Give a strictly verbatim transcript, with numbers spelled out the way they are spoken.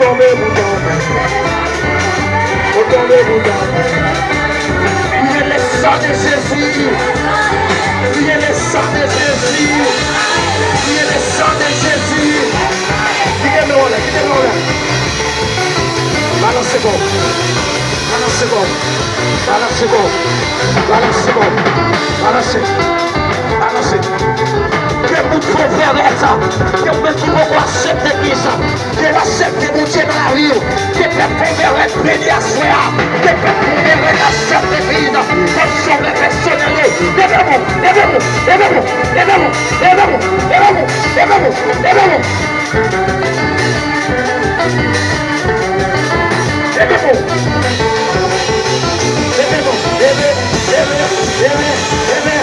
Tonbe pou tonbe. Ou tonbe pou tonbe. Priye le sang de Jésus. Priye le sang de Jésus. Priye le sang de Jésus. Kite men w anlè, kite men w anlè. Balanse kò w. Balanse kò w. Balanse kò w. Balanse kò w. Balanse. Balanse. Ke moun fè vèrèt sa. Ke moun ki poko aksepte Kris sa. Ke l aksepte Bondye nan lavi w. Ke pèp Fòmèren beni aswè a. Ke pèp Fòmèren aksepte Kris kòm sovè pèsonèl yo. Leve men w, leve men w, leve men w, leve men w, leve men w, leve men w, leve men w, leve men w. Leve men w. Leve men w. Leve, leve, leve, leve.